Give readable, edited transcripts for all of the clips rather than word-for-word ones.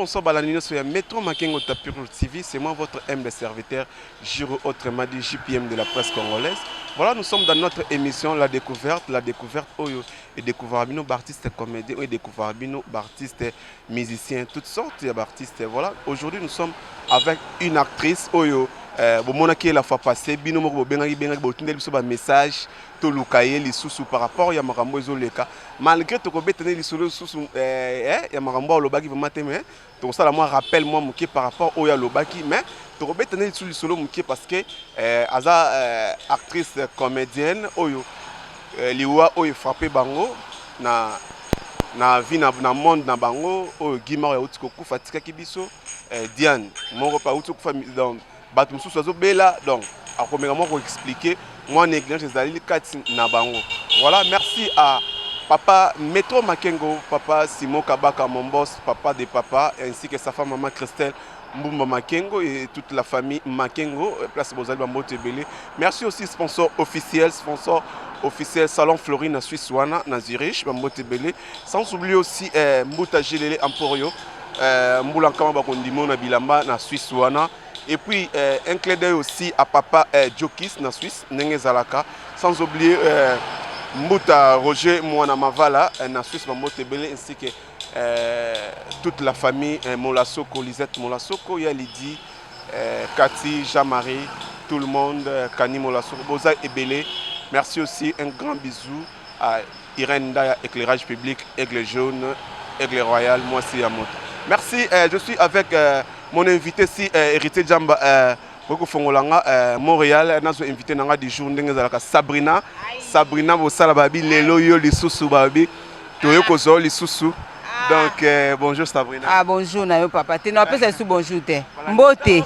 bonsoir balandi nyonso ya Metro Makengo Tapirul TV. C'est moi votre humble serviteur, Giro, autrement dit JPM de la presse congolaise. Voilà, nous sommes dans notre émission La Découverte. La Découverte, oyo edécouvrir bino artiste comédien, oyo edécouvrir bino artiste musicien, toutes sortes d'artistes. Voilà, aujourd'hui nous sommes avec une actrice oyo bomonaki la fois passée, bino moko bobengaki bengaki, botindeli biso ba message toluka ye lisusu par rapport ya makambo ezoleka. Malgré tokobetana lisolo lisusu ya makambo alobaki vraiment te, mais tokosala mwa rappel mwa moke par rapport oyo alobaki, mais tokobetana lisusu lisolo moke parce que aza actrice comédienne oyo liwa oyo efrappe bango na vie na monde na bango. Oyo Guy Mario auti kokufa, atikaki biso Diane moko mpe auti kokufa, donc bato mosusu azobela, donc akomeka mwa koexpliquer mwa négligence ezali kati na bango. Voilà, merci à papa Metro Makengo, papa Simon Kabaka, mon boss, papa de papa, ainsi que sa femme maman Christelle Mbumba Makengo et toute la famille Makengo, place bozali, bambote ebele. Merci aussi sponsor officiel Salon Florine na Suisse wana na Zurich, bambote ebele. Sans oublier aussi Mbuta Gelele Emporio, Mbula Nkama bakondimo na bilamba na Suisse wana. Et puis un clin d'œil aussi à papa Jokis na Suisse, ndenge ezalaka. Sans oublier Mbuta Roger Mwana Mavala na Suisse, bambote ebele, ainsi que toute la famille Molasoko, Lisette Molasoko, ya Lydie, Cathy, Jean-Marie, tout le monde, Kani Molasoko, Boza ebele. Merci aussi, un grand bisou à Irène Ndaya, éclairage public, Aigle Jaune, Aigle Royal, moi c'est Yamoto. Merci, je suis avec mon invité si Héritier Jamba, bokofongola nga Montréal, nazo invité nanga du jour ndenge ezalaka, Sabrina. Sabrina bosala babi lelo yo lisusu babi toye kozwa lisusu. Donc bonjour Sabrina. Ah, bonjour na yo papa. Te, napesa lisusu bonjour te. Mbote.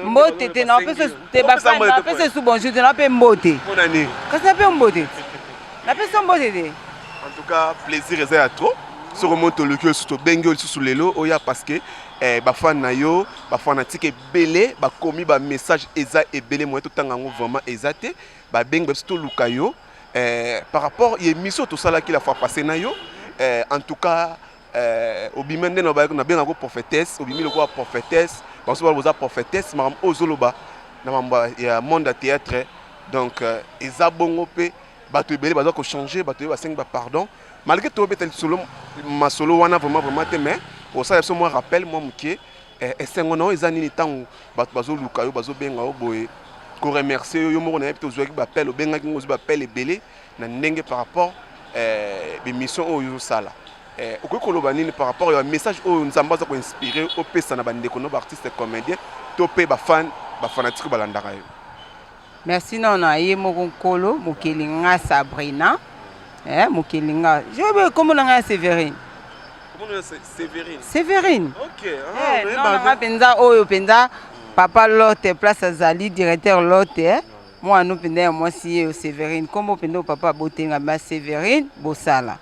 Mbote te, napesa te napesa lisusu bonjour te, nape mbote. Mpona nini? Kasi nape mbote. Napesa mbote te. En tout cas, plaisir eza ya trop. Soki omoni toluki yo lisusu, tobengi yo lisusu lelo oya parce que bafans na yo, bafanatiques ebele bakomi bamessage, eza ebele, moyen totanga yango vraiment eza te. Babengi babiso toluka yo par rapport ya émission tosalaki la fois passée na yo. En tout cas obimi nde nabengako prophétesse, obimi lokola prophétesse. Bamosusu bala boza prophétesse, makambo oyo ozoloba na mambo ya monde ya théâtre, donc eza bongo mpe bato ebele baza kochanger, bato ebele basengi bapardon. Malgré tobeta lisolo masolo wana vraiment vraiment te, mais osala biso mwa rappel mwa moke. Esengo na yo eza nini ntango bato bazoluka yo, bazobenga yo boye koremercier yo? Yo moko nayebi te, ozwaki baappel, obengaki ngo, ozwi baappel ebele na ndenge par rapport bémission oyo ozosala. Okoki koloba nini par rapport ya message oyo Nzambe aza koinspirer opesa na bandeko no baartiste comédien to mpe bafans, bafanatiques balandaka yo? Merci nano na ye moko nkolo mokeli nga Sabrina, mokeli nga. Je kombo na ngai ya Séverine. Séverine. Séverine. Ok. Non, na nga mpenza oyo mpenza papa Lote, place azali directeur Lote, mwana mpenza ya mwasi ye oyo Séverine, nkombo mpenza oyo papa abotenga ba Séverine bosala.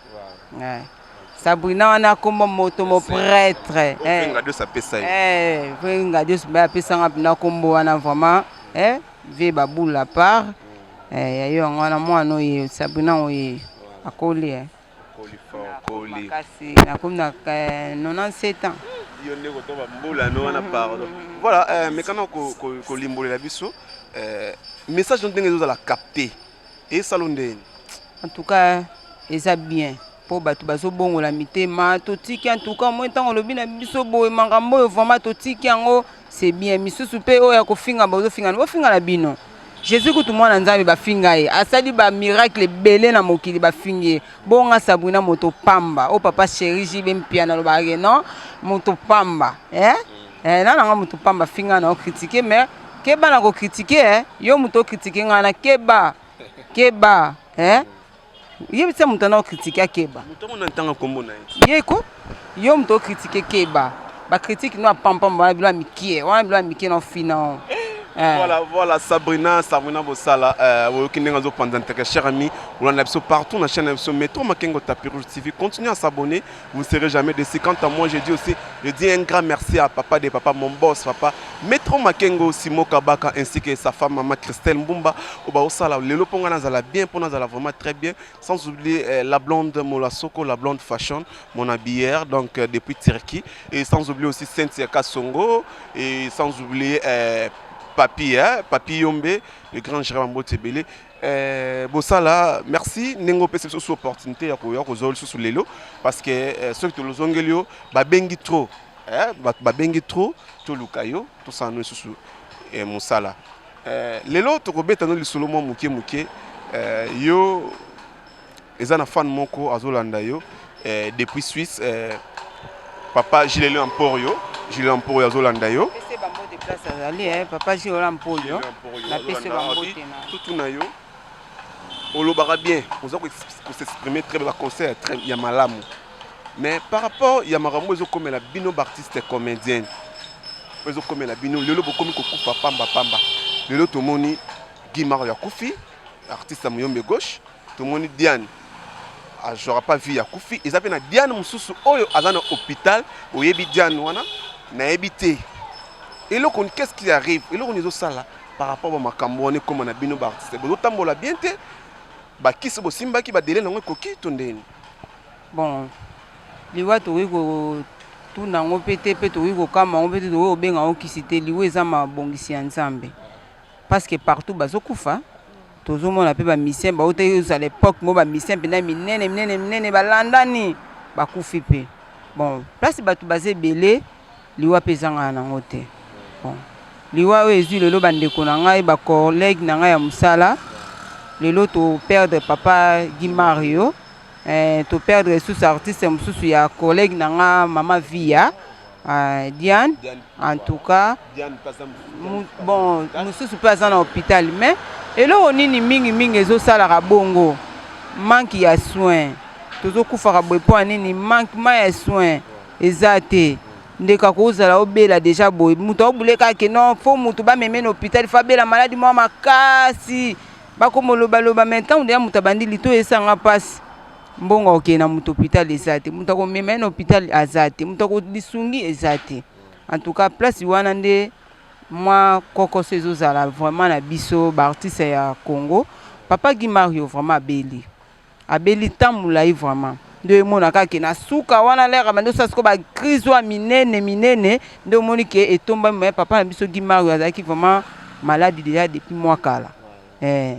Sabrina wana nkombo moto mo prêtre. Openga Dios apesa ye. Venga Dios mpe apesanga mpena nkombo wana vraiment, vie babula part ya yo yango wana. Mwana oyo Sabrina oyo akoli. Koli fort, koli. Makasi, nakomi na 97 ans. Yo nde kotoba mbula no wana, pardon. Voilà, mekana kolimbolela biso message no ndenge ezozala capté, esalo ndeni? En tout cas eza bien mpo bato bazobongola mitema. Totiki, en tout cas moi ntango olobi na biso boye makambo oyo vraiment totiki yango, c'est bien. Misusu mpe oyo ya kofinga, bazofinga, bofinga na bino. Jésus kutu mwana Nzambe bafinga ye, asali bamiracle ebele na mokili, bafingi ye. Bonga Sabrina moto pamba oyo papa chéri JB Mpiana alobaka ke non, moto pamba, eh? Eh, na nanga moto pamba, finga na ocritiquer, mais keba na kocritiquer, eh? Yo moto ocritiquer ngai na keba keba, eh? Yebisa moto ana ocritiquer akeba. Moto yango na ntanga nkombo na ye. Ye ko yo moto ocritiquer, keba bacritique no apampamba wana, bilo ya mikie wana, bilo ya mikie na ofina o. Eh. Voilà, Sabrina, Sabrina Bosala, oyoki ndenge azopanza nteke, cher ami, olanda biso partout na chaîne na biso Metro Makengo Tapis Rouge TV. Continuez à s'abonner, vous ne serez jamais déçus. Quant à moi, je dis aussi, je dis un grand merci à papa de papa, mon boss, papa Metro Makengo, Simo Kabaka, ainsi que sa femme, maman Christelle Mbumba, oyo baosala lelo mpo nga nazala bien, mpo nazala vraiment très bien, sans oublier la blonde Molasoko, la blonde fashion, mon habilleur, donc depuis Turquie, et sans oublier aussi Cynthia Kassongo, et sans oublier Papi, hein, Papi Yombe, le grand Gérard Mbotebele. Bosala, merci ndenge opesi biso opportunité ya koya kozwa lisusu lelo, parce que soki tolozongeli yo, babengi trop, eh, bato babengi trop, toluka yo, tosala no lisusu mosala. Lelo tokobeta no lisolo mwa moke moke. Yo eza na fan moko azolanda yo depuis Suisse, papa Gilele Emporio, Gilele Emporio azolanda yo. Pese bambote place azali, papa Gilele Emporio, napesi bambote na Tutuna yo, olobaka bien, oza kos'exprimer très bien, baconseil ya malamu, mais par rapport ya makambo ezokomela bino baartiste comédienne, oyo ezokomela bino lelo, bokomi kokufa pamba pamba. Lelo tomoni Guy Mario akufi, artiste ya Moyombe Gauche. Tomoni Diane azwaka pa vie, akufi. Eza mpe na Diane mosusu oyo aza na hôpital. Oyebi Diane wana? Nayebi te eloko. Qu'est-ce qui arrive? Eloko nini ezosala par rapport bamakambo wana ekóma na bino baartiste? Bozotambola bien te, bakisi bosimbaki badélai nango ekoki to ndeni? Bon, liwa tokoki kotuna yango mpe te, mpe tokoki kokama yango mpe te, tokoki kobenga yango kisi te. Liwa eza mabongisi ya Nzambe, parce que partout bazokufa. Tozomona mpe bamusicien bautaki kozala époque mo, bamusicien mpenza minene minene minene balandani, bakufi mpe. Bon, place bato baza ebele, liwa mpe ezangaka nango te. Bon, liwa oyo ezwi lelo bandeko na ngai, bacollègue na ngai ya mosala, lelo toperdre papa Guy Mario, toperdre lisusu artiste mosusu ya collègue na nga, mama Via, Diane. En tout cas, bon, mosusu mpe aza na hôpital. Mais eloko nini mingimingi ezosalaka bongo? Manque ya soin. Tozokufaka boye mpo ya nini? Manquement ya soin eza te. Ndeko akozala obela déjà boye, moto aobule kaka ke non, faut moto bameme na hôpital, faut abela maladi mwa makasi, bakoma olobaloba. Mais ntango deya moto abandi lito esanga mpasi, mbongo akokende na moto hôpital eza te, moto akomema ye na hôpital aza te, moto akolisungi eza te. En tout cas, place wana nde mwa kokoso ezozala vraiment na biso baartiste ya Congo. Papa Guy Mario vraiment abeli, abeli ntan molai vraiment. Nde omona kaka na suka wana, lere bandi osala sikoyo bacrise oyo minene minene, nde omoni ke etombami. Mais papa na biso Guy Mario azalaki vraiment malade déjà depuis mwa kala, eh.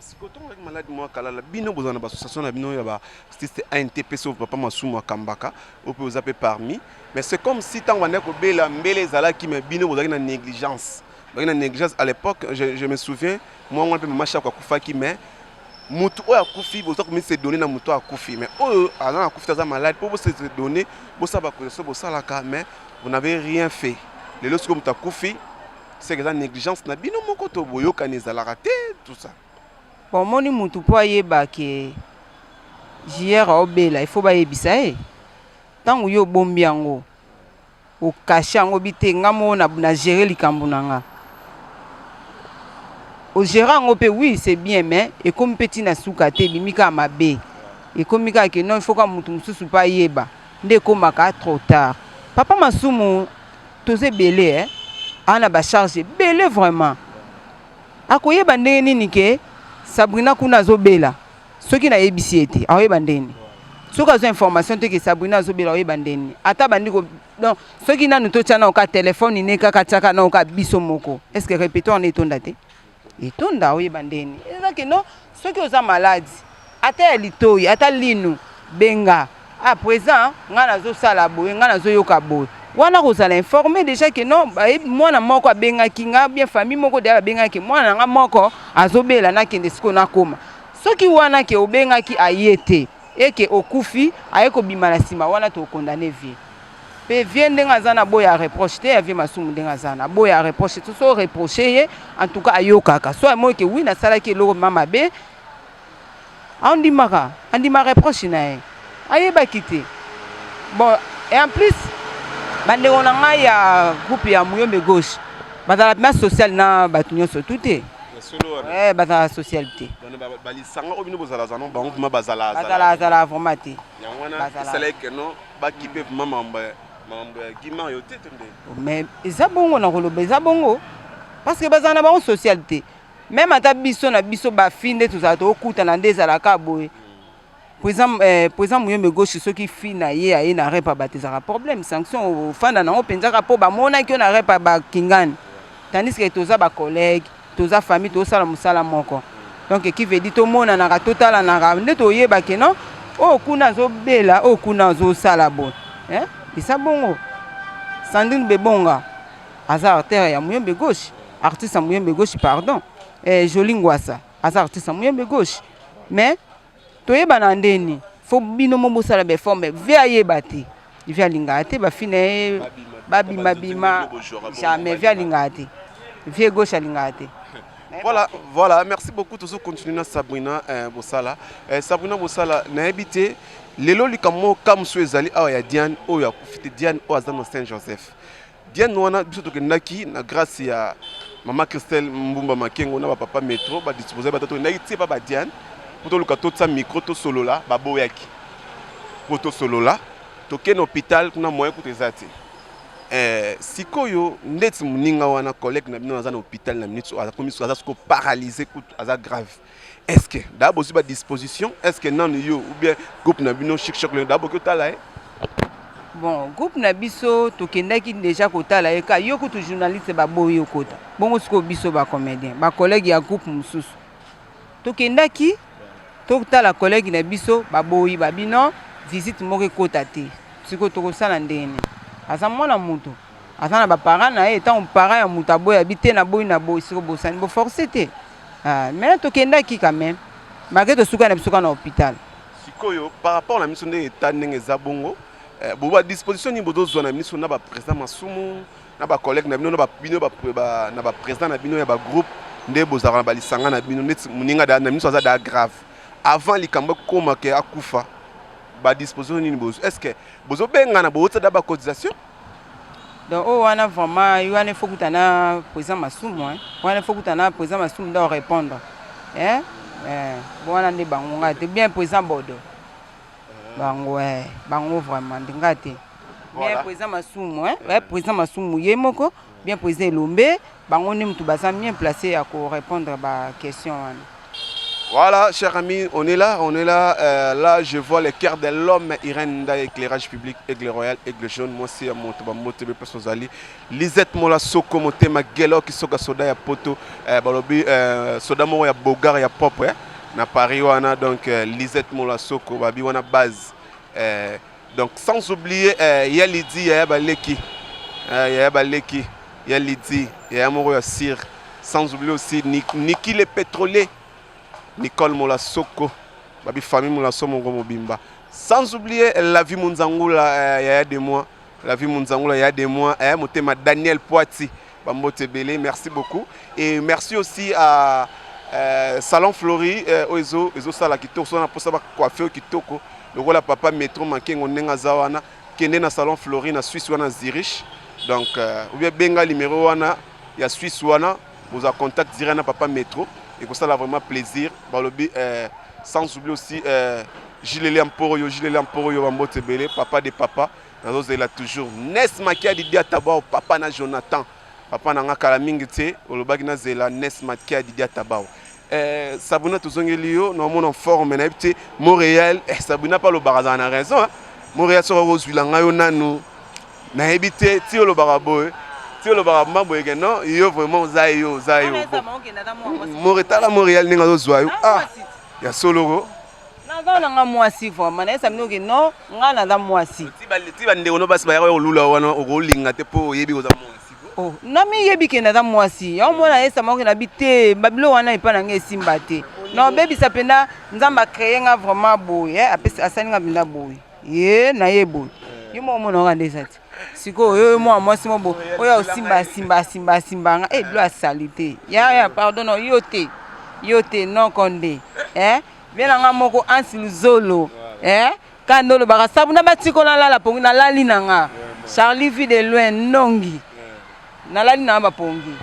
Sikoyo ntongo azalaki malade mwa kala, bino bozala na baassociation na bino ya baartiste ANTP, so papa Masumu akambaka, oyo mpe oza mpe parmi. Mais c'est comme si ntango bandaki kobela, mbele ezalaki, mais bino bozalaki na négligence, bozalaki na négligence. À l'époque, je me souviens, mwa wana mpe mama Chako akufaki, mais mutu oyo akufi, boza komi se donner na mutu oyo akufi, mais oyo aza na akufi te, aza malade, mpo bose donner, bosala baccusation bosalaka, mais vous n'avez rien fait. Lelo sikoyo moto akufi, c'est que eza négligence na bino moko to boyokani ezalaka te, tout ça? Bon, omoni, mutu mpo ayeba ke JR aobela, il faut bayebisa ye. Ntango yo obombi yango, okache yango, bi te, nga moko na gérer likambo na nga, ogérer yango mpe, oui, c'est bien, mais ekomi mpe ntina suka te, ebimi kaka mabe, ekomi kaka ke non, il faut kaka motu mosusu mpe ayeba, nde ekomaka trop tard. Papa Masumu, toza ebele, eh? Aa na bacharge ebele vraiment, akoyeba ndenge nini ke Sabrina kuna azobela? Soki nayebisi ye te, akoyeba ndenge nini? Soki azwa information te ke Sabrina azobela, akoyeba ndenge nini? Ata bandi ko, donc soki nanu totya nao ka telefone ne kaka, tiaka nao ka biso moko, est ce que répertoire na etonda te? Etonda. Oyeba ndenge nini eza ke non, soki oza maladi, ata ya litoi, ata linu, benga: "Ah, présent, ngai nazosala boye, ngai nazoyoka boye." Wana kozala informé déjà ke non, mwana moko abengaki nga bien, famille moko deya babengaki, mwana na nga moko azobela, nakende sikoyo nakóma. Soki wana ke obengaki, aye te, eke okufi, aye kobima na nsima, wana tokondane vie mpe vie ndenge aza na boya reproche te ya vie Masumu, ndenge aza na boya reproche te. So reproche ye, en tout cas ayokaka. So amoi ke wi, nasalaki eloko ma mabe, andimaka, andima reproche na ye, ayebaki te. Bon, et en plus, bandeko na ngai ya groupe ya Muyombe Gauche, Bazala mpenza social na bato nyonso tu te. Eh, bazala social te. Balisanga oyo bino bozala zana bango vraiment bazala bazala azala vraiment te. Yango wana esalaki que non bakipe vraiment mambo mambo ya Guy Mario te to nde. Mais eza bongo na koloba eza bongo parce que bazala na bango social te. Même ata biso na biso bafi nde tozala tokutana nde ezalaka boye. Président eh, président Muyombe gauche soki fi na ye aye na repa bato ezalaka problème sanction ofanda nango mpenza kaka mpo bamonaki yo na repa bakingani tandis que toza ba collègue toza famille tozosala mosala moko donc qui veut dire tomonanaka totalanaka nde toyeba ke non oyo kuna azobela oyo kuna azosala boye eh? Eza bongo. Sandrine Bebonga aza artère ya Muyombe gauche, artiste ya Muyombe gauche pardon. Eh, Jolie Ngwasa aza artiste ya Muyombe gauche mais toyebana ndeni fo bino mo bosala ba effort mais vie ayeba te, vie alingaka te bafi na ye babima bima jamais, vie alingaka te, vie gauche alingaka te. Voilà, voilà, merci beaucoup. Toujours continuer na Sabrina euh, Bosala. Euh, Sabrina Bosala, nayebi te lelo likambo moko kamsu ezali awa ya Diane oyo akufi te, Diane oyo aza na Saint-Joseph. Diane wana biso tokendaki na grâce ya mama Christelle Mbumba Makengo na ba papa Metro ba disposer ba tokendaki tie pa ba Diane po toluka totia micro tosolola, baboyaki po tosolola. Tokende na hôpital kuna moyen kutu eza te. Eh, sikoyo ndeti moninga wana collègue na bino aza na hôpital na minute oyo akomi aza sikoyo paralysé kutu aza grave. Est-ce que da bozwi ba disposition, est-ce que nanu yo ou bien groupe na bino chic choc da boki otala ye? Bon, groupe na biso tokendaki déjà kotala ye ka yo kutu journaliste baboyi okota bongo sikoyo biso ba comédien ba collègue ya groupe mosusu tokendaki totala collègue na biso baboyi babi non visite moko ekota te. Sikoyo tokosala ndenge nini? Aza mwana moto, aza na ba parents na ye. Ntango parent ya moto aboyi abi te naboyi naboyi, sikoyo bosani boforce te. Ah, mais tokendaki quand même malgré tosukaki na biso kaka na hôpital. Sikoyo par rapport na miso nde eta ndenge eza bongo, eh, bo ba disposition nini bozozwa na miso na ba président Masumu na ba collègue na bino na ba bino ba, ba, na ba président na bino ya ba groupe nde bozalaka na balisanga na bino neti moninga da na miso aza da grave avant likambo ekoma ke akufa, ba disposition nini bozwi? Est ce que bozobengana bozotya da ba cotisation? Donc oyo wana vraiment yo wana il faut kuta na président Masumu hein. Wana il faut kuta na président Masumu nde répondre hein? Eh, bon wana nde bango nga te bien président Bodo bango eh, bango vraiment nde nga te bien. Voilà. Président Masumu hein? Ouais, président Masumu ye moko bien président Elombe bango nde mutu baza bien placé ya ko répondre ba question wana. Voilà, chers amis, on est là, on est là. Là, je vois le cœur de l'homme, Irène Ndaye, éclairage public, Aigle Royal, Aigle Jaune. Moi, c'est Moto Bambote, Bepes Ozali. Lisette Mola Soko, Motema Gelo, Kisoka Soda ya Poto, Balobi, Soda Moro ya Bogar ya propre, hein, na Paris, wana, donc, Lisette Mola Soko, Babi, wana base. Donc, sans oublier, Yalidi, Yaya Baleki, Yaya Baleki, Yalidi, Yaya Moro ya Sir. Sans oublier aussi Niki le pétrolier, Nicole Mola Soko, Babi famille Mola Somongo Mobimba. Sans oublier la vie Munzangula, Yaya de moi, la vie Munzangula, Yaya de moi, Motema Daniel Poiti, Bambote Belé, merci beaucoup. Et merci aussi à Salon Flori, Oezo, Ezo Sala Kitoko, Sona Posa ba coiffeur Kitoko, le rôle papa Metro Makengo Ndenga Zawana, Kende na Salon Flori na Suisse wana Zurich. Donc, ou bien benga numéro wana ya Suisse wana, vous avez contact direct na papa Metro et que ça a vraiment plaisir. Balobi, sans oublier aussi Gilles Liamporoyo, Gilles Liamporoyo Bambote Belé, papa de papa, nazozela toujours. Nes Makia Didier Tabao, papa na Jonathan, papa na nga kala mingi te, olobaki nazela Nes Makia Didier Tabao. Sabrina tozongeli yo na mona forme na yebi te Montréal, Sabrina pa lobaka azala na raison, hein? Montréal soki okozwila ngai yo nanu nayebi te ti olobaka boye, ti olobaka mba boye ke non yo vraiment oza yo oza yo More tala Montréal ndenge azozwa yo, ah ya soloko. Naza nanga mwasi vraiment nayesa bino ke non nga naza mwasi. Ti bandeko no basi bayaka kolula wana okolinga te mpo oyebi koza mwasi. Oh, namiyebi ke naza mwasi yango mona nayesa moko nabi te babilo wana epa na ngai esimba te na obebisa mpenza. Nzambe acréer nga vraiment boye, apesi asali nga mpenza boye ye na ye boye yo moko mona oka nde eza te sikoyo oyo mwana mwasi mo boye oyo osimba asimba asimba asimba nga bilo asali te ya ya pardon non yo te yo te non konde eh bien na nga moko Ansi Luzolo eh ka nde olobaka sabu na batiko nalala pongi nalali na nga Charlie vie de loin nongi. Nalali na bapongi.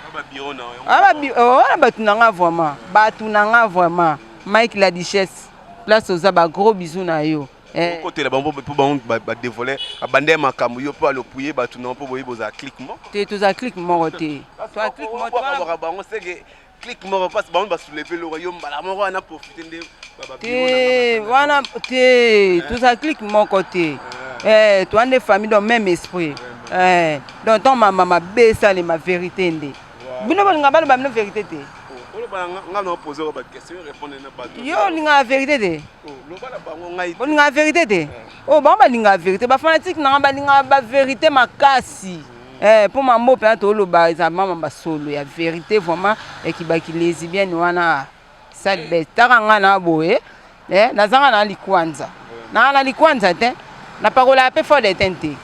Ah, oh, wana bato na nga vraiment. Bato na nga vraiment. Mike la duchesse, place oza ba gros bisous na yo. Eh. Okotela bango mpo bango badevole babanda ya makambo yo mpo alopuye bato na mpo boye bozala clique moko te. Tozala clique moko te. Toza clique moko bango seke clique moko parce bango basouleve eloko yo mbala moko wana profite nde. Te, wana te, tozala clique moko te. Eh, toa nde famille, donc même esprit. Eh, donc ntango mama mabe esalema, vérité nde bino bolinga baloba bino vérité te. Nga na pose ba question, répondre na bato. Yo olingaka vérité te. Loba na bango ngai. Bolingaka vérité te. Oyo bango balingaka vérité, bafanatique nanga balingaka bavérité makasi. Mpo mambo mpena toloba eza mama basolo ya vérité vraiment. Ekibaki lesbienne wana sale bete taka nga na boye, nazanga na likwanza, naa na likwanza te, napakolaka mpe fond de teint te,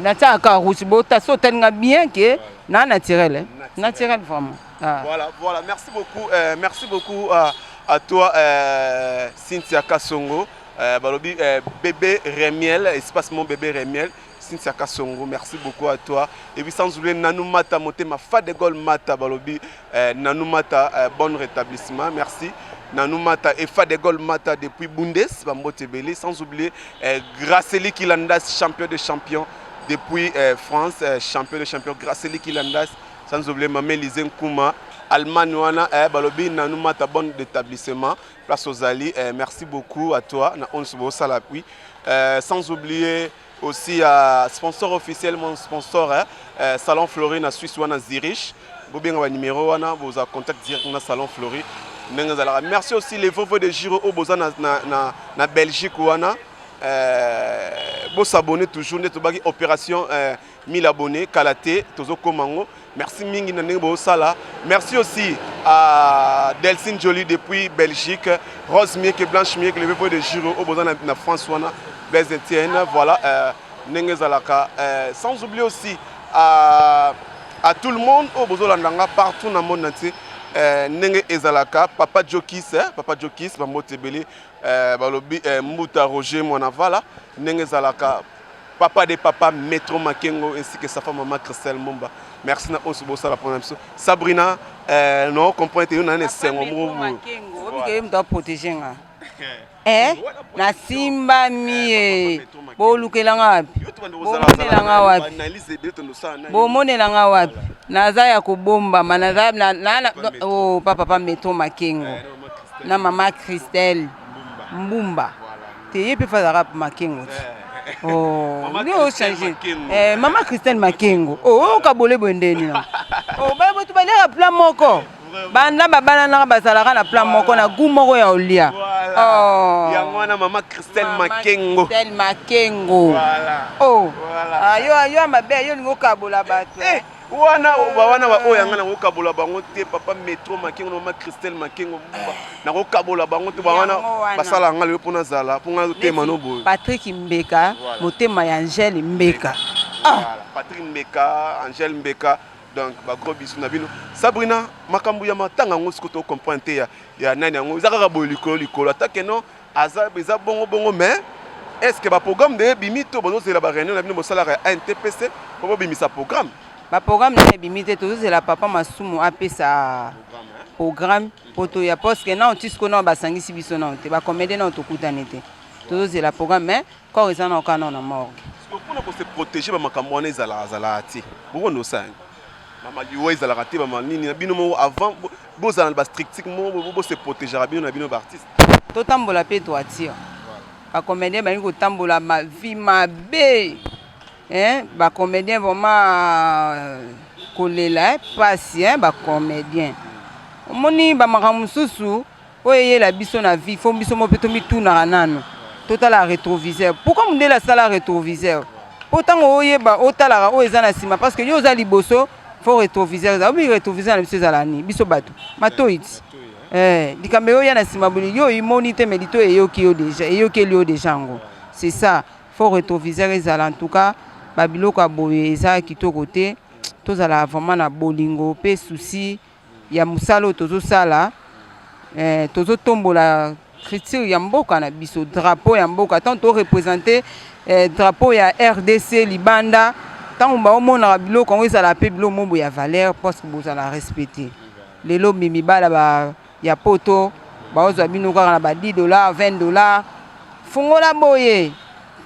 natiaka rouge. Bota so otalinga bien ke naa naturel, naturel vraiment. Ah. Voilà, merci beaucoup, merci beaucoup à toi, Cynthia Kassongo, balobi bébé Remiel, espace mon bébé Remiel, Cynthia Kassongo, merci beaucoup à toi. Et puis sans oublier Nanou Mata Motema, Fadegol Mata, balobi Nanou Mata, bon rétablissement, merci. Nanou Mata et Fadegol Mata depuis Bundes, bambote ebele, sans oublier Graceli Kilandas, champion de champions depuis France, champion de champions, Graceli Kilandas, sans oublier Mamé Lise Nkouma, Allemagne wana, balobi Nanou Mata, bon établissement, place aux Ali, merci beaucoup à toi, na ons bo sala, sans oublier aussi sponsor officiel, mon sponsor, hein, Salon Fleury na Suisse wana Zurich. Bobenga ba numéro wana, boza contact direct na Salon Fleury. Ndenge ezalaka. Merci aussi les vovos de Giro oyo boza na Belgique wana. Bosabonner toujours nde tobaki opération 1000 abonnés kala te tozokóma yango. Merci mingi na ndenge bozosala. Merci aussi à Delcine Jolie depuis Belgique, Rose Mieke, Blanche Mieke, le vovo de Giro oyo boza na France wana, Blaise Etienne, voilà, ndenge ezalaka. Sans oublier aussi à tout le monde oyo bozolanda nga partout na monde entier, ndenge ezalaka. Papa Jokis, Papa Jokis, bambote ebele, balobi Mbuta Roger Mwanavala, ndenge ezalaka. Papa de papa Metro Makengo ainsi que sa femme Maman Christelle Mbomba, merci na oyo bosala mpona biso. Sabrina, no comprendre te yo na esengo moko. Obike ye moto aprotege nga, nasimbami ye. Bolukelanga wapi? Bomonelanga wapi? Bomonelanga wapi? Naza ya kobombama, naza oh, pa papa Metro Makengo na mama Christelle Mbumba te. Ye mpe fazalaka Makengo te. Oh, nde ochange mama Christelle Makengo. Oh, okabole boye ndeni na oh, bato baliaka plat moko, banda babananaka bazalaka na plat moko na gu moko ya olia. Oh. Yango wana mama Christelle Makengo. Christelle Makengo. Oh. Ah, yo yo mabe, yo olingi okabola bato. Eh, wana wana oyo yanga nakokabola bango te. Papa Metro Makengo na mama Christelle Makengo, nakokabola bango te. Bawana basala nga lelo mpo nazala mpo nga otema no boye. Patrick Mbeka, motema ya Angele Mbeka. Ah. Patrick Mbeka, Angele Mbeka, donc bagros bisous na bino. Sabrina, makambo ya matanga yango sikoyo tocomprendre te ya nani yango eza kaka boye likolo likolo, ata keno aza eza bongo bongo. Mais est ce que baprogramme nde ebimi to bozozela baréunion na bino bosalaka ya NTPC mpo bobimisa programme? Baprogramme nde ebimi te, tozozela papa Masumu apesa programme po toya, parce que nao ti sikoyo nao basangisi biso nao te, bacomédien nao tokutani te. Tozozela programme, mais corps eza nao kaka nao na morgue. Mpona kose protéger, bamakambo wana ezalaka azalaka te, bokondo osala mama liwa ezalaka te, bama nini na bino moko avant bozala na bastructure moko bose protégeaka bino na bino baartiste. Totambola mpe droiture, bacomédien balingi kotambola mavi mabe, bacomédien vraiment kolela pasi. Bacomédien, omoni bamakambo mosusu oyo eyela biso na vie, fo biso mo mpe tomitunaka nano, totala rétroviseur. Pourquoi mondele asala rétroviseur? Mpo ntango oyeba otalaka oyo eza na nsima, parce que yo oza liboso, fo rétroviseur eza. Obi rétroviseur na biso ezala nini? Biso bato matoi ti likambo eyoya na nsima boye, yo imoni te, mais lito eyoki yo déjà, eyokeli yo déjà yango. C'est ça, fo rétroviseur ezala. En tout cas babiloko ya boye eza kitoko te. Tozala vraiment na bolingo mpe souci ya mosala oyo tozosala, tozotombola culture ya mboka na biso, drapeau ya mboka. Tant toreprésente drapeau ya RDC libanda. Ntango baomonaka biloko yango, ezala mpe biloko moko ya valeur, parce que bozala respecté. Lelo mibala ba ya poto baozwa bino kaka na ba 10 $, 20 $. Fungola boye,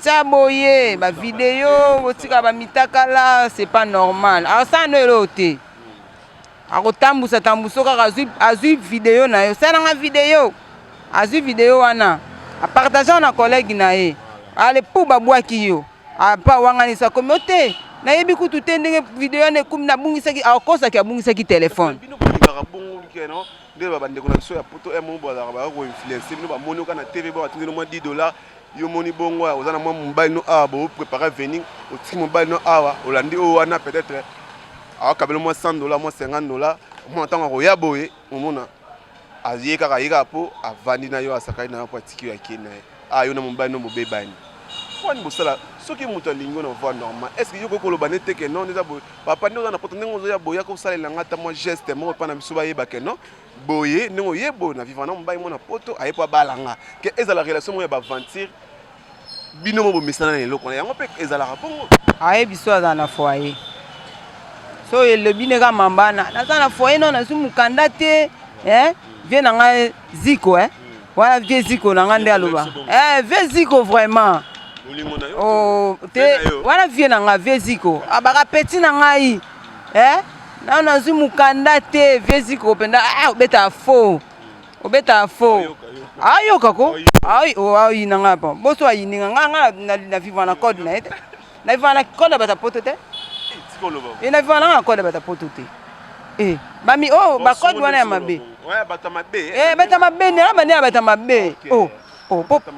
tia boye bavideo, botika bamitakala, c'est pas normal. Asala no eloko te, akotambusa tambuso kaka. Azwi video na yo, salanga video, azwi video wana, apartage na collègue na ye, ale pu babwaki yo. Apa awanganisa, komi o te, nayebi kutu te ndenge video wana ekumi, nabungisaki. Akosaki, abungisaki telefone. Bino bolingaka bongo keno nde bandeko na biso ya poto mo bazalaka baya koinfluence bino. Bamoni oka na TV, bo batindeli mwa 10 $, yo moni bongo oza na mwa mobali no awa, boprépare avenir, otiki mobali no awa, olandi oyo wana, peut-être akabela mwa 100 $, mwa 50 $. Omona ntango akoya boye, omona aye kaka, aye kaka mpo avandi na yo, asakali na yo, mpo atiki yo, akei na ye. A yo na mobali no bobebani wani. Bosala soki moto alingi yo na voie normale, est ce que yo koki koloba nete ke non, eza boye, papa, nde oza na poto, ndenge ozoya boye, yaka osalela nga ata mwa geste moko epa na biso, bayeba ke non, boye ndenge oye boye na vivre na mobali mo na poto, aye mpo abala nga, ke ezala relation moko ya baaventure. Bino mo bomesana na eloko na yango mpe ezalaka bongo. Ayebi so aza na foyer, so elobi nde ka mambana, naza na foyer, no nazwi mokanda te. Vie na ngai ziko, wana vie ziko na ngai nde aloba, vie ziko vraiment. Oh, te wana vie na ngai, vie ziko abaka peti na ngai, nano nazwi mokanda te. Vie ziko mpenza obetaka faux, obetaka faux, ayoka ko ayina ngai. Bon, boso ayininga ngai, ngai na vivre na code na ye te, na vivre na code ya bato ya poto te. E na vivre nanga na code ya bato ya poto te. E bami oyo bacode wana ya mabe, bato ya mabe nde na bande ya bato ya mabe. Oh, oh, oh, bato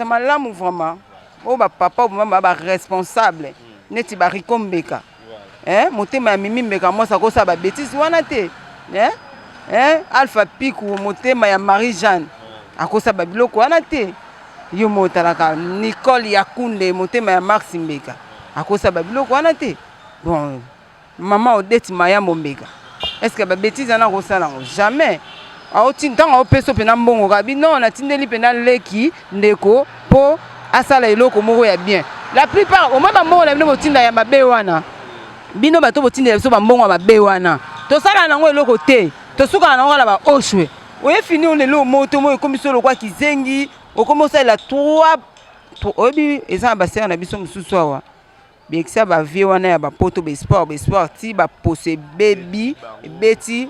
malamu vraiment, oyo bapapa, oyo mama baresponsable neti bariko mbeka, motema ya mimi mbeka, mwasi akosala babêtises wana te. Alpha Piku, motema ya Marie Jeanne, akosala babiloko wana te. Yo mo otalaka Nicole Yakunde, motema ya Max Mbeka, akosala babiloko wana te. Bon, mama Odete Mayambo Mbeka, est ce que babêtises wana akosala yango? Jamais. Aoti ntango aopesa mpena mbongo kabi non, natindeli mpena leki ndeko mpo asala eloko moko ya bien. La plupart omoi bambongo na bino botinda ya mabe wana, bino bato botindela biso bambongo ya mabe wana, tosala nango eloko te, tosukaka nango kaka na baoshwe. Oye fini lelo moto mo ekomi so lokwa kizengi, okomi osalela 3. Oyebi, eza na basere na biso mosusu awa, bekisa bavie wana ya bapoto, baespoir, baespoir ti baposo ebebi, ebeti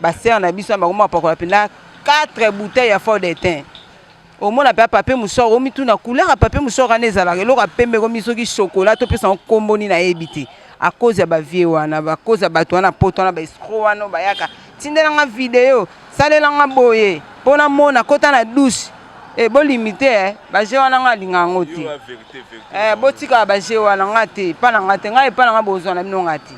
basere na biso na bakoma bapakola mpenza 4 bouteille ya fond de teint. Omona mpe papier mouchoir, omituna couleur ya papier mouchoir wana ezalaka eloko ya pembe, ekomi soki chocolat, topesa yango nkombo nini, nayebi te. À cause ya bavie wana, à cause ya bato wana poto wana, baescrocs wana bayaka, tindelanga video, salelanga boye mpo namona, kota na douche. E bolimite baje wana, nga alinga yango te. Botikaka baje wana, nga te, epa na nga te, ngai epa na nga bozwa na bino, nga te.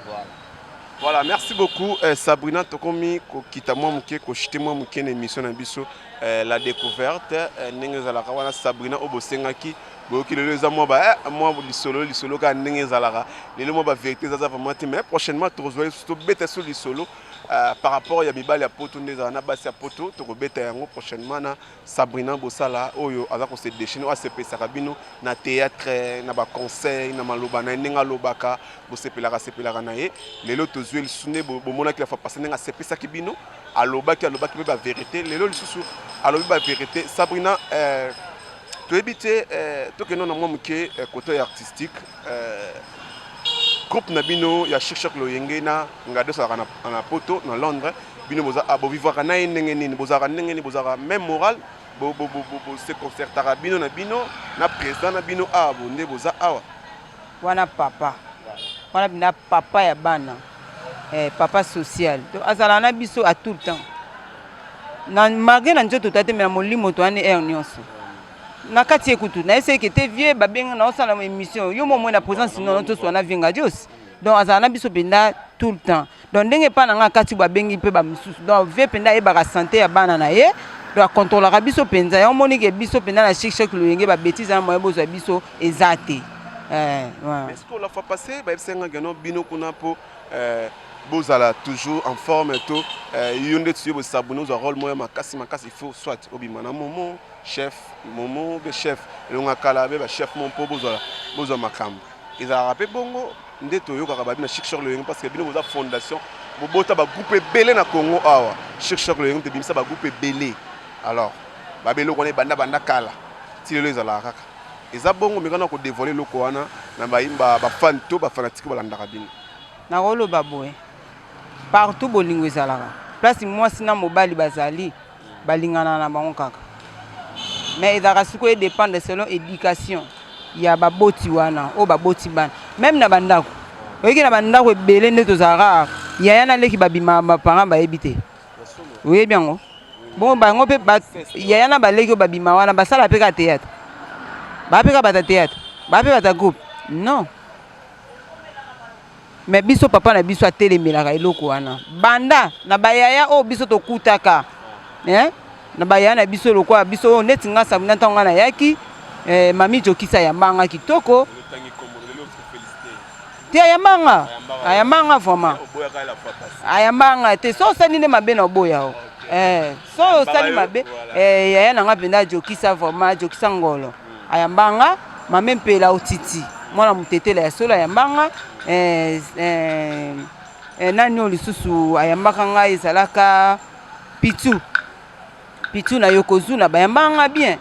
Voilà, merci beaucoup Sabrina. Tokomi kokita mwa moke, koshite mwa moke na émission na biso La Découverte. Ndenge ezalaka wana, Sabrina oyo bosengaki, boyoki lelo, eza mwa ba mwa lisolo lisolo kaka ndenge ezalaka lelo, mwa bavérité eza vraiment te, mais prochainement tokozwa lisusu, tobeta so lisolo par rapport ya mibali ya poto nde ezala na basi ya poto. Tokobeta yango prochainement na Sabrina Bosala oyo aza kose déchaîner, oyo asepesaka bino na théâtre, na baconseil, na maloba na ye, ndenge alobaka, bosepelaka sepelaka na ye. Lelo tozwi lisusu nde bomonaki la fois passée ndenge asepesaki bino, alobaki alobaki mpe bavérité, lelo lisusu alobi bavérité. Sabrina, toyebi te, tokende na mwa moke côté artistique. Groupe na bino ya Chic Choc Loyenge na Ngado osalaka na poto, na Londres, bino bovivaka na ye ndenge nini? Bozalaka ndenge nini? Bozalaka même moral? Bose concertaka bino na bino na président na bino awa bo nde boza awa? Wana papa wana bina papa ya bana, papa social. Donc azalaka na biso à tout le temps, na malgré na nzoto ta te, me na molimo toyani aire nyonso na kati ye. Kutu nayeseki te, vie babenga na osala émission, yo mo moi na présence nono toswa na vie Ngadios. Donc azala na biso mpenza tout le temps. Donc ndenge epai na nga kati babengi mpe bamisusu, donc vie mpenza ayebaka santé ya bana na ye, donc akontrolaka biso mpenza. Yango monike biso mpenza na Chic Choc Loyenge, babêtises na moye bozwa biso eza te. Ouais. Est-ce que la fois passée bayebisanga gano bino kuna mpo bozala toujours en forme to yo nde ti yo bosabone, ozwa rôle moko ya makasi makasi, il faut soit obima na momo? Chef Momo be chef Elonga Kala be ba chef mo mpo bozwa bozwa makambo. Ezalaka pe bongo nde toyokaka ba bino Chic Choc Loyenge parce que bino boza fondation bobota ba groupe ebele na Congo awa. Chic Choc Loyenge te bimisa ba groupe ebele. Alors ba beloko wana ebanda banda kala ti lelo ezalaka kaka. Eza bongo meka na ko dévoiler eloko wana na ba ba fan to ba fanatique balandaka bino. Nakoloba boye partout bolingo ezalaka place mwasi na mobali bazali balingana na bango kaka mais ezalaka sikoyo edépendre selon éducation ya baboti wana oyo baboti bana meme na bandako oyeki na bandako ebele nde tozalaka yaya na leki babima baparent bayebi te oyebi yango bongo bango mpe yaya na baleki oyo babima wana basala mpe kaka théâtre baa mpe kaka bata théâtre baa mpe bata groupe non. Mais biso papa na biso atelemelaka eloko wana banda na ba yaya oyo biso tokutaka eh? na ba yaya na biso lokola biso oyo neti nga Sabrina ntango nga nayaki eh, mami Jokisa ayamba nga kitoko te ayamba nga ayamba nga vraiment ayamba nga te so osali nde mabe na oboya o eh, so osali mabe eh, yaya na nga mpenza ajokisa vraiment ajokisa ngolo Ayamba nga mame mpela otiti mwana mutetela ya solo ayamba nga eh, eh, eh, nani oyo lisusu ayambaka ngai ezalaka pitu pitu na yokozuna bayambaka nga bien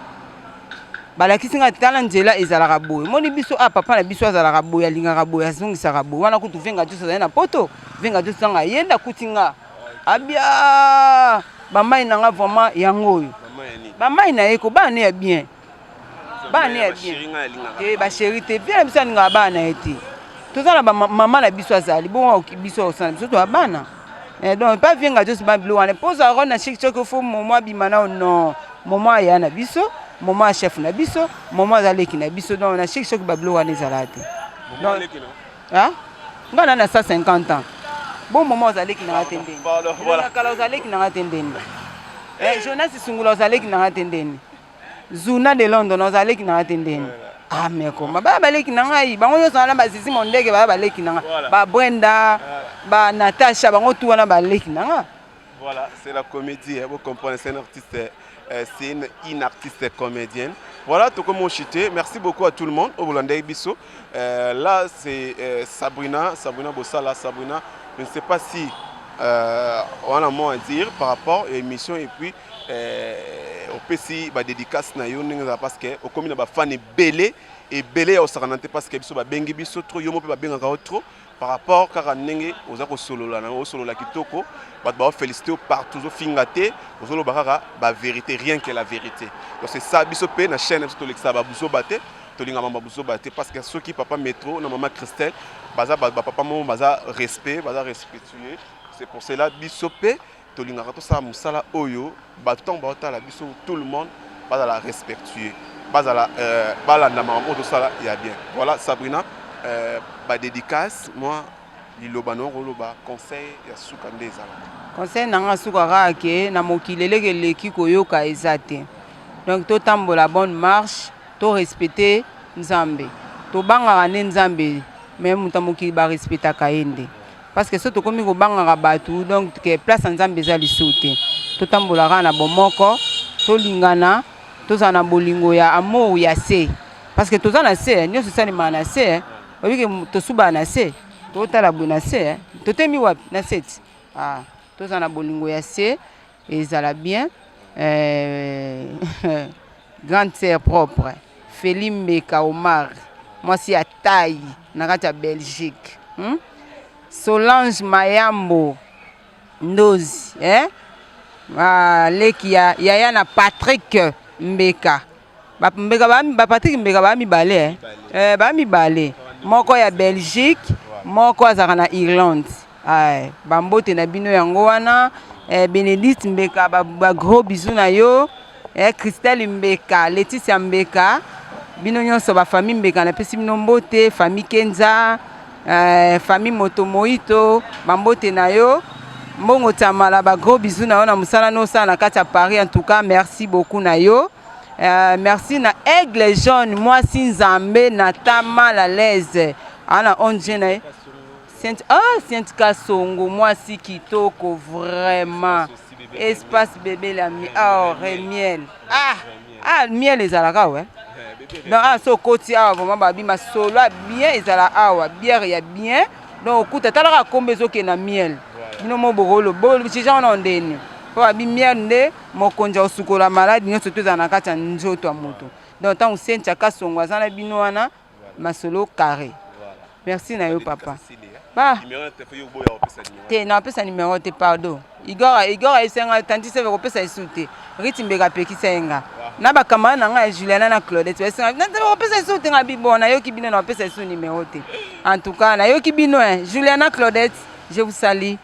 balakisi nga tala nzela ezalaka boye omoni biso a ah, papa na biso azalaka boye alingaka boye azongisaka boye wana kutu venga josi azali na poto venga josi ntango ayenda akuti nga abia bamai na nga vraiment yango oyo bamai na ye ko bana ne ya bien bana ya bien te ba chéri te vie na biso alingaka bana na ye te toza na bamama na biso azali bongo biso osala biso toya bana eh, donc pas vie nga josi ba bilo wana mpo ozala na chik choki fo momo abima nao non momo aya na biso momo ya chef na biso momo aza leki na biso donc na chik choki babilo wana ezalaka te nga na na 150 ans bon momo oza leki na nga te ndeni kala oza leki na nga te ndeni eh, jonas sungula oza leki na nga te ndeni Zuna de London oza leki na nga te ndeni. Ah mais comment ba baleki na ngai bango nyonso wana bazizi mondeke ba baleki na nga ba Brenda ba Natacha bango tout wana baleki na nga. Voilà, c'est la comédie, hein, vous comprenez, c'est un artiste, c'est une artiste comédienne. Voilà, tout comme chuté. Merci beaucoup à tout le monde. Au Bolandais Bisso. Là, c'est Sabrina, Sabrina Bossala, Sabrina. Je ne sais pas si on a un mot à dire par rapport à l'émission et puis Eh, opesi ba dédicace na yo ndenge ezala parce que okomi na ba fan ebele ebele ya osakana te parce que biso babengi biso trop yo mo mpe babengaka yo trop par rapport kaka ndenge oza kosolola na osolola kitoko bato baofélicité yo partout ozofinga te ozoloba kaka ba vérité, rien que la vérité. Donc c'est ça, biso mpe na chaîne na biso tolekisaka babuzoba te, tolingaka mabuzoba te parce que soki papa Metro na mama Christelle baza bapapa moko baza respect, baza respectueux. C'est pour cela biso mpe tolingaka tosala mosala oyo bato ntango baotala biso, tout le monde bazala respectueux, bazala balanda makambo oyo tosala ya bien. Voilà, Sabrina, badédicace mwa liloba na koloba, conseil ya suka nde ezalaka. Conseil na nga suka kaka ke na mokili eleki eleki koyoka eza te. Donc totambola bonne marche, torespecte Nzambe, tobangaka nde Nzambe, mais moto ya mokili barespectaka ye nde parce que so tokomi kobangaka bato, donc ke place ya Nzambe eza lisusu te. Totambola kaka na bomoko, tolingana, tozala na bolingo ya amour ya se parce que toza na se nyonso esalemaka na se. Oyebi ke tosubaka na se, totala boye na se, totemi wapi na se ti ah, tozala na bolingo ya se, ezala bien. Grande sœur propre Feli Mbeka Omar, mwasi ya taille na kati ya Belgique, Solange Mayambo Ndozi, eh? Ah, leki ya yaya na Patrick Mbeka, ba Mbeka ba, ba Patrick Mbeka ba mibale, eh? Eh, ba mibale, moko ya Belgique, moko azalaka na Irlande. Ay, bambote na bino yango wana. Eh, Bénédicte Mbeka, ba gros bisous na yo. Eh, Christelle Mbeka, Laetitia Mbeka, bino nyonso ba famille Mbeka napesi bino mbote, famille Kenza, eh, famille Moto Moito, bambote na yo. Mbongo Tamala, ba gros bisous na yo na mosala no osala na kati ya Paris. En tout cas, merci beaucoup na yo. Merci na Aigle Jaune, mwasi Nzambe na Tama la l'aise. Ana ONG na ye. Sainte, ah, Sainte Kasongo, mwasi kitoko vraiment. Espace bébé la mi, oh, Remiel. Ah. Ah, miel ezalaka awa. Donc awa so okoti awa vraiment babi masolo ya bien ezala awa, bière ya bien. Donc okuta talaka kombo ezokende na miel. Bino mo bokolo bolobi wana ndeni. Po babi miel nde mokonzi ya kosukola maladi nyonso to ezala na kati ya nzoto ya moto. Donc ntango Cynthia Kasongo aza na bino wana, masolo carré. Merci na yo, papa. Ba te, napesa numéro te, pardon. Igor, Igor ayesenga tanti Seve kopesa esu te. Riti Mbeka apekisa ye nga na bacamarade na ngai ya Juliana na Claudette, baesenga kopesa esu te. Nga bi bon, nayoki bino, napesa esu numéro te. En tout cas nayoki bino, hein. Juliana, Claudette, je vous salue.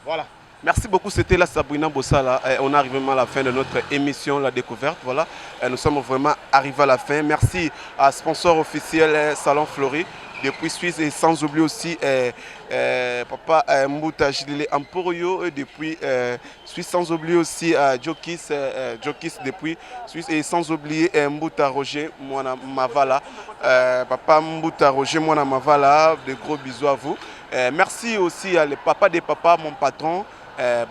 Voilà. Merci beaucoup, c'était là Sabrina Bossala. On arrive vraiment à la fin de notre émission La Découverte. Voilà, nous sommes vraiment arrivés à la fin. Merci à sponsor officiel Salon Fleury depuis Suisse et sans oublier aussi Papa Mbuta Gilele Emporio depuis Suisse, sans oublier aussi Jokis, Jokis depuis Suisse et sans oublier Mbuta Roger Mwana Mavala. Papa Mbuta Roger Mwana Mavala, de gros bisous à vous. Merci aussi à le papa des papas, mon patron,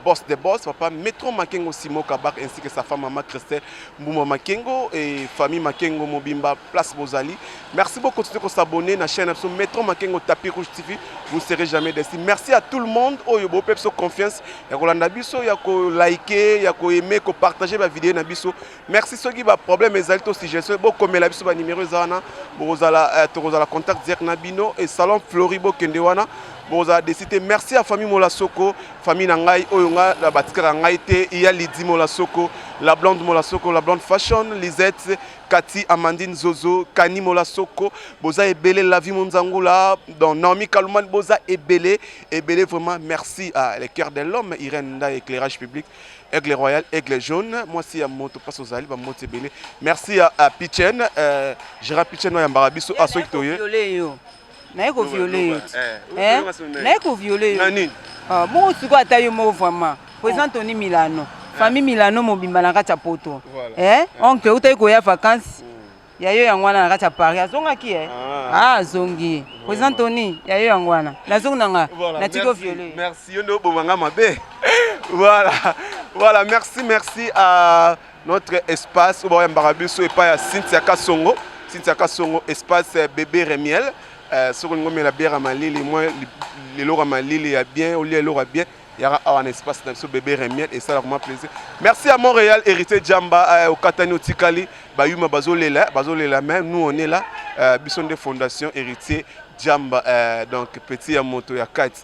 boss des boss, papa Metro Makengo Simo Kabak, ainsi que sa femme Maman Christelle Mbouma Makengo et famille Makengo Mobimba, place Bozali. Merci beaucoup de s'abonner à la chaîne Metro Makengo Tapis Rouge TV, vous ne serez jamais déçus. Merci à tout le monde, oyo bopesa confiance, ya kolanda biso, ya ko liker, ya ko aimer, ko partager ba vidéo na biso. Merci ceux qui ba problème ezali to suggestion, bokomela biso ba numéro ezana, bozala tokozala contact direct na bino et Salon Flori bokende wana. Bozala décidé. Merci à famille Mola Soko, famille na ngai oyo nga batikaka ngai te, iya Lydie Mola Soko, la blonde Mola Soko, la blonde fashion, Lisette, Cathy, Amandine Zozo, Kani Mola Soko, boza ebele, la vie Monzangula, donc Naomi Kaluman, boza ebele, ebele vraiment. Merci à le cœur de l'homme, Irène Nda, éclairage public, Aigle Royal, Aigle Jaune, moi si ya moto passe aux ali, ba moto ebele. Merci à Pichen, Gérard Pichen ya Mbarabiso, à ceux qui toye. Naye kovioler yo, naye kovioler yo bongo sikoyo ata yo moko vraiment. Président Tony Milano, famille Milano mobimba na kati ya Poto, oncle utaki koya vacance ya yo yango wana na kati ya Paris, azongaki e, azongi. Président Tony, ya yo yango wana, nazongi nanga, natiki ovioler. Merci, yo nde obomanga mabe. Voilà, merci, merci à notre espace oyo bayambaka biso epai ya Cynthia Kasongo, Cynthia Kasongo, espace Bébé Remiel. Soki olingi omela bière ya malili, mwa leloko ya malili ya bien, olia eloko ya bien, yaka awa na espace na biso Bébé Remiel, esalaka mwa plaisir. Merci à Montréal, Héritier Jamba, okatani otikali bayuma bazolela, bazolela, mais nous on est là. Biso nde fondation Héritier Jamba, donc petit ya moto ya kati.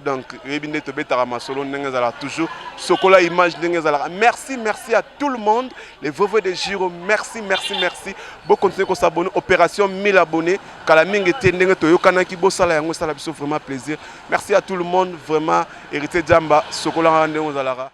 Donc oyebi nde tobetaka masolo ndenge ezalaka toujours, sokola image ndenge ezalaka. Merci, merci à tout le monde, les veuves de Giro, merci, merci, merci. Bocontinue kos'abonner, opération 1000 abonnés kala mingi te, ndenge toyokanaki, bosala yango, esala biso vraiment plaisir. Merci à tout le monde vraiment. Héritier Jamba, sokolanga ndenge ozalaka.